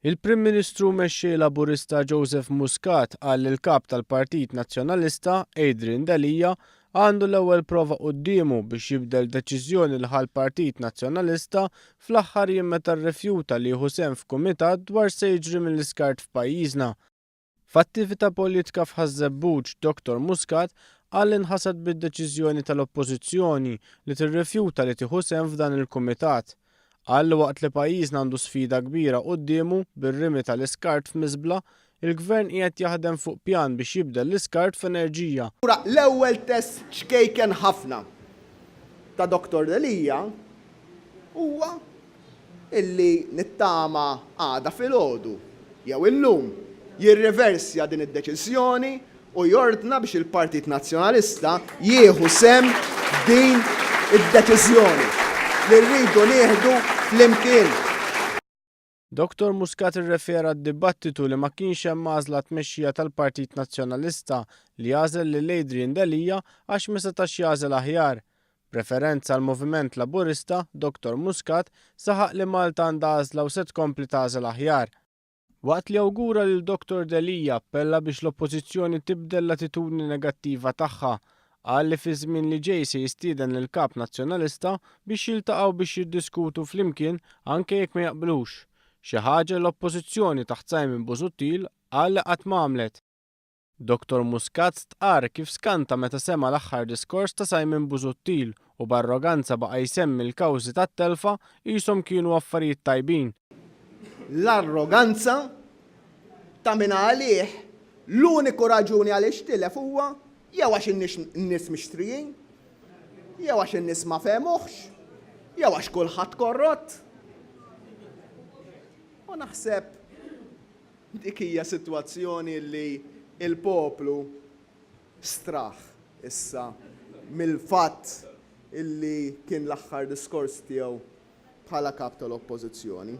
Il-Prim Ministru u Mexxej Laburista Joseph Muscat qal li l-Kap tal-Partit Nazzjonalista, Adrian Delia, għandu l-ewwel prova quddiemu biex jibdel deċiżjoni li ħa l-Partit Nazzjonalista fl-aħħar jiem meta rrifjuta li jieħu sehem f'kumitat dwar x'se jiġri mill-iskart f'pajjiżna. F'attività politika f'Ħaż-Żebbuġ, Dottor Muscat qal li nħasad bid-deċiżjoni tal-Oppożizzjoni li tirrifjuta li tieħu sehem f'dan il-kumitat. Qal li waqt li pajjiżna għandu sfida kbira quddiemu bir-rimi tal-iskart f'miżbla, il-Gvern qiegħed jaħdem fuq pjan biex jibdel l-iskart f'enerġija. Allura l-ewwel test ċkejken ħafna ta' Dottor Delia huwa illi nittama għada filgħodu jew illum jirriversja din id-deċiżjoni u jordna biex il-Partit Nazzjonalista jieħu sehem f'din id-deċiżjoni li rridu nieħdu flimkien. Dottor Muscat irrefera għad-dibattitu li ma kienx hemm għażla għat-tmexxija tal-Partit Nazzjonalista li għażel lil Adrian Delia għax ma setax jagħżel aħjar. B'referenza għall-Moviment Laburista, Dottor Muscat saħaq li Malta għandha għażla u se tkompli tagħżel aħjar. Waqt li awgura lil Dottor Delia appella biex l-Oppożizzjoni tibdel l-attitudni negattiva tagħha. Qal li fiż-żmien li ġej se jistieden lill-Kap Nazzjonalista biex jiltaqgħu biex jiddiskutu flimkien anke jekk ma jaqblux. Xi ħaġa li l-Oppożizzjoni taħt Simon Busuttil qal li qatt ma għamlet. Dottor Muscat stqarr kif skanta meta sema' l-aħħar diskors ta' Simon Busuttil u b'arroganza baqa' jsemmi l-kawżi tat-telfa qishom kienu affarijiet tajbin. L-arroganza ta' min għalih l-uniku raġuni għaliex tilef huwa jew għax in-nies mixtrijin, jew għax in-nies ma fehmuhx, jew għax kulħadd korrott. U naħseb Dik hija sitwazzjoni li l-poplu straħ issa mill-fatt li kien l-aħħar diskors tiegħu bħala Kap tal-Oppożizzjoni.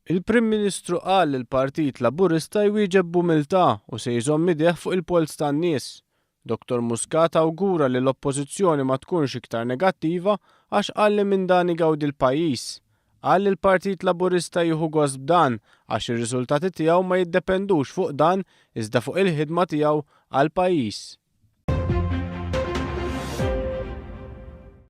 Il-Prim Ministru qal li l-Partit Laburista jwieġeb b'umiltà u se jżomm idejh fuq il-polz tan-nies. Dottor Muscat awgura li l-Oppożizzjoni ma tkunx iktar negattiva għax qal li minn dan igawdi l-pajjiż. Qal li l-Partit Laburista jieħu gost b'dan għax ir-riżultati tiegħu ma jiddependux fuq dan iżda fuq il-ħidma tiegħu għall-pajjiż.